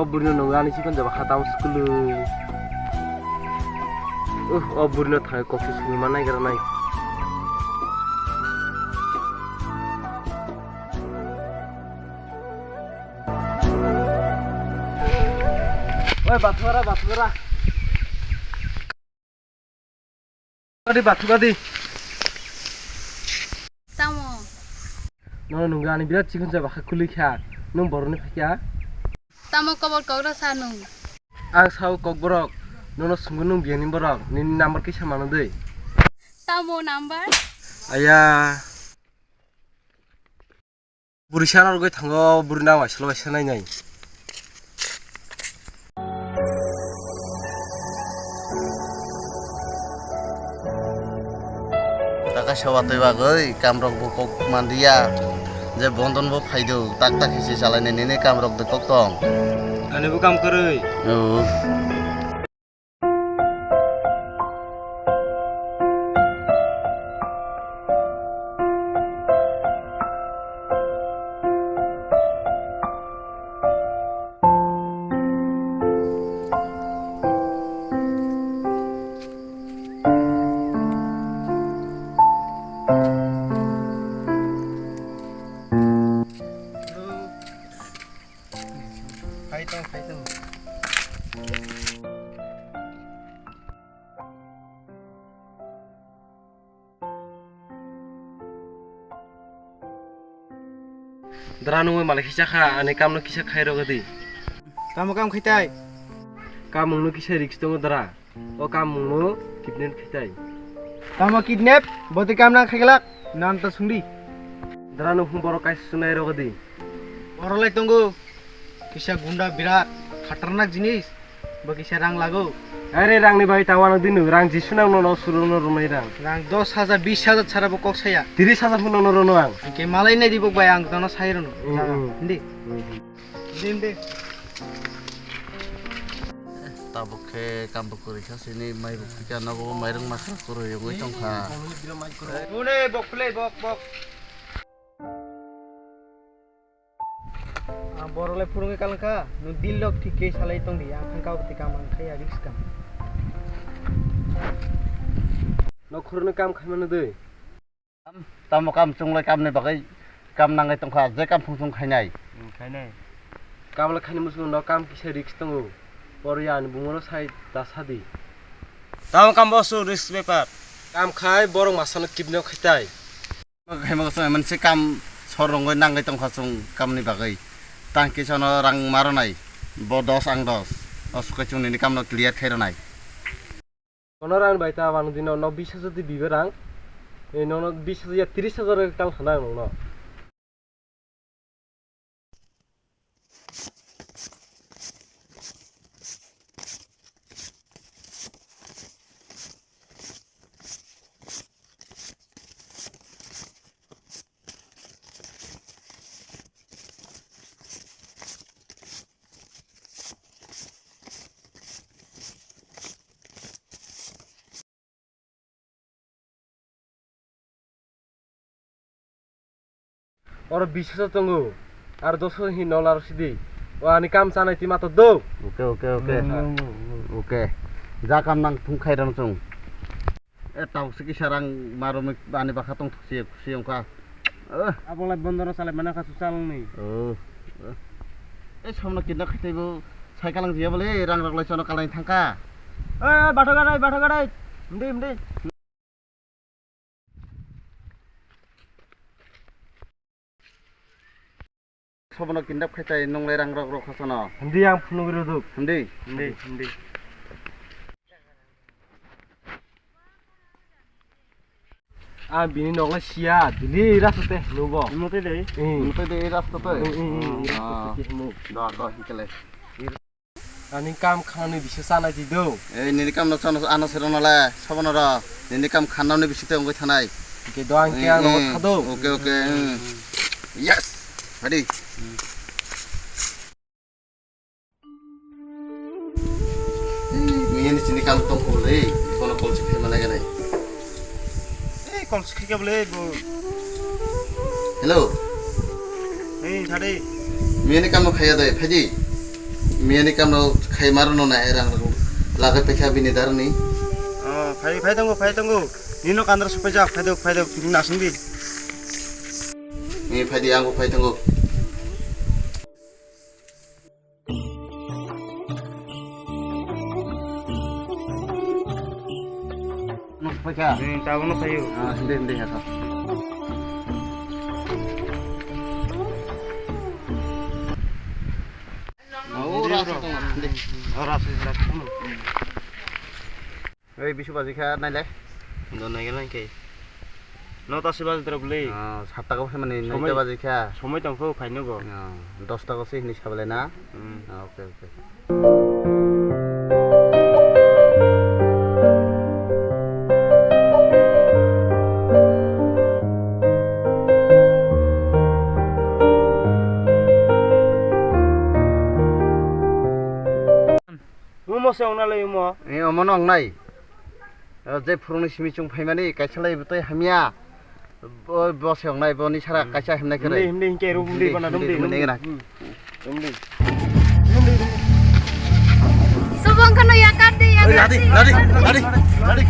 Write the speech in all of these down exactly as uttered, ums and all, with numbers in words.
O bwrwino nung ani chikon jaba kha tamo swkului. Uh, o bwrwino thangwi kok se swnwi ma naigra nai. Oi, bathwara, bathwara. Adi bathuka di. Tamo. No nungga ani birat chikon jaba kha kului kha. Nung boroni phakya. Tamo kobor kok rasa nung. Ang sao kok borok. Nono sungu nung biyani borok. Nini number kisa mano dei. Tamo number? Aya. Bwrwi sana rwgwi thango, bwrwi nang waisalo waisa nainai. Taka sawa twi bagwi kamrok bo kok manliya, je bondon bo phaidu, tak tak hisi chalainai nini kamrok de kok tong. Ani bo kam kwrwi. Oh. Khai tong, khai tong. Dara nungwi malai kisa kha, ani kamno kisa khai rwgadi. Tamo kam khaitai? Kamungno kisa risk tongo dara. O kamungno kidnap khaitai. Tamo kidnap? Boti kam nang khaiglak? Nam ta sungdi. Dara nung borok kaisa sunai rwgadi. Borok lai tongo. Kisa gunda birat khatarnak jinis. Bo kisa rang lago. Are rangni bai ta wanang dinu, rang jisu nang nono suru no runai rang. Rang dos hajar, bis hajar chara bo kok saya. Tiris hajar phano no rono ang. Angke malai nai di bok bai ang tono sai rono. Mm, mm. Hindi. Mm. Hindi, hindi. Tabuk khe kambo kwrwi kha sini mai bo phika nogo mairung makhra kwrwi wngwi tongkha. Une bok phulai bok bok. Ang borok lai phurungwi kalangkha, nwng deal rok thik khe salai tongdi, ang thangkha obwtwi kam ang khai ya risk kam. Nokhorno kam khaimano dwi. Tamo kam chwng lai kamni bagwi kam nangwi tongkha, je kam phung chwng khainai. Hmm, khainai. Kam lai khaini muchung no kam kisa risk tongo. Poriya ani bumungno sai ta sadi. Tamo kam bo su risk bepar. Kam khai borok masano kidnap khaitai. Khaima khe chwng manse kam sor rwngwi nangwi tongkha chwng kamni bagwi. Tang kisa no rang ma rwnai, bo dos ang dos. O sukai chwng nini kamno clear khai rwnai. Kono rang bai ta bang dino no bis hajar di bibe rang. E nono bis hajar ya tris hajar kal khana ang nongno. Oro bis hajar tongo, ar dos hajar hin nol aro sidi. O ani kam chanai twi mato do. Oke, oke, oke. Hmm. Oke. Ja kam nang thung khai rang chung. E tau se kisa rang maromwi ani bakha tong thukse khusi wngkha. Eh. Abong lai bondo no chalai mana kha su chalni. Oh. Eh, somno kinda khaitaibo sai kalang jiya bole rang rok lai sono kalai thangkha. Eh, batha gadai, batha gadai. Mdi, mdi. Sobono kidnap khai tai nung lai rang rok rok khosono. Hindi ang phunuk ruduk. Hindi. Hindi, hindi. Ah, bini nok lai siya, dili rasta te hnubo. Imo te dei. Hmm. Imo te dei rasta te. Hmm, hmm, hmm, hmm, rasta te hnu. Da, da, hikale. Ani kam khanani bisa sanai di do. Ei, nini kam no chano ano sero nale, sobono ro. Nini kam khanani bisi te ongoi thanai. Ke do ang ke ang no thado. Oke, oke. Yes. Ready. Ei, nini sini kam tong ko le. Kono kol chikhe mana gane. Ei, kol chikhe ke bole bo. Hello. Ei, thade. Nini kam no khaya de, phaidi. Miyani kamno khai maro no nai rang rang. Lagai paikha bini darni. Oh, phai, phai tongo, phai tongo. Nino kandra supai jak, phai dok, phai dok, nasing di. Ni phai di, angbo phai tongo. Nuk paikha. Hmm, tabuk nuk phaio. Ah, hindi, hindi, ha, ha. Oh, ras tong, hindi. Oh, ras, ras. Oi, bisu baji kha, naile. Don naile nang khe. Nota si baji drop le. Ah, satta ko mani somoi, naita baji kha. Somoi tong kho phaino bo. Ah, dosta ko se hini sabale na. Hmm. Ah, okay, okay. Omo se ongna lai omo. Eh, omo no ongnai. O je phurungni simi chwng phaimani, kaisa lai bwtwi hamya. Bo, bo se ongnai, boni sara kaisa himnai kwrwi. Himdi, himdi, hinkhe rum, himdi, himdi, bana, himdi, rum, di, himdi, bana. Hmm. Rum, di. Rum, di, rum. Subong khano yakar di, yakar di. Ladi, ladi, ladi, ladi.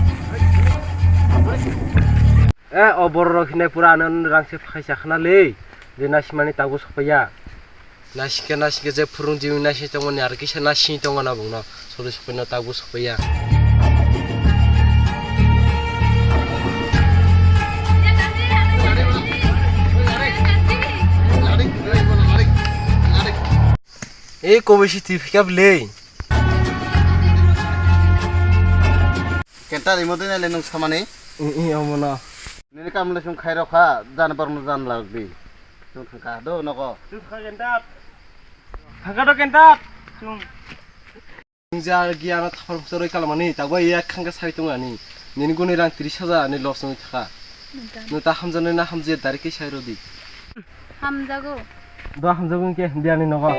Eh, o bororok hinai pura ano rangse phaisa khna le. Je nasimani tabuk sopaiya. Naisingkhe, naisingkhe je phurung jimwi naising tongmani, aro kisa naising tongo na bongno. Sori sophaino tabuk sopaiya. Ei, kobo si twi phikha bwle? Kenta rimo dui naile nwng samani? I, i, omono. Nini kamle sung khairokha, jan borno jan lagdi. Chwng thangkha do nogo. Chwng thangkha kentat. Thangkha do kentat. Chwng. Nung ja giya no thapar muchoroi kalamani, tagbai yak khangkha sai tongani. Nini guni rang tris hajar ni loss wngwi thaka. Nwng ta hamjaknai na hamjakya dari khe sai rwdi. Hamjago. Do hamjago hwnkhe biyani nogo.